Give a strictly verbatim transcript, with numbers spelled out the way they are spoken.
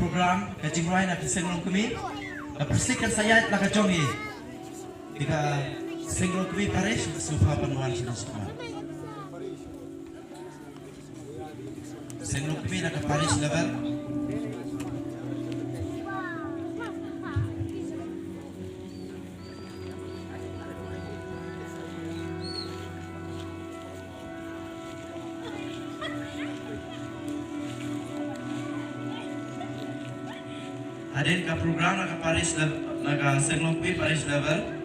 Program ka jingrwai na ka Seng Longkmie. Ka pyrshah kan sa ïaid la ka jong i. Di ka Seng Longkmie Parish, sngewbha ban wan sha ka sngewbha. Seng Longkmie na ka parish level. Hadien ka program na ka parish level, na ka Seng Longkmie parish level.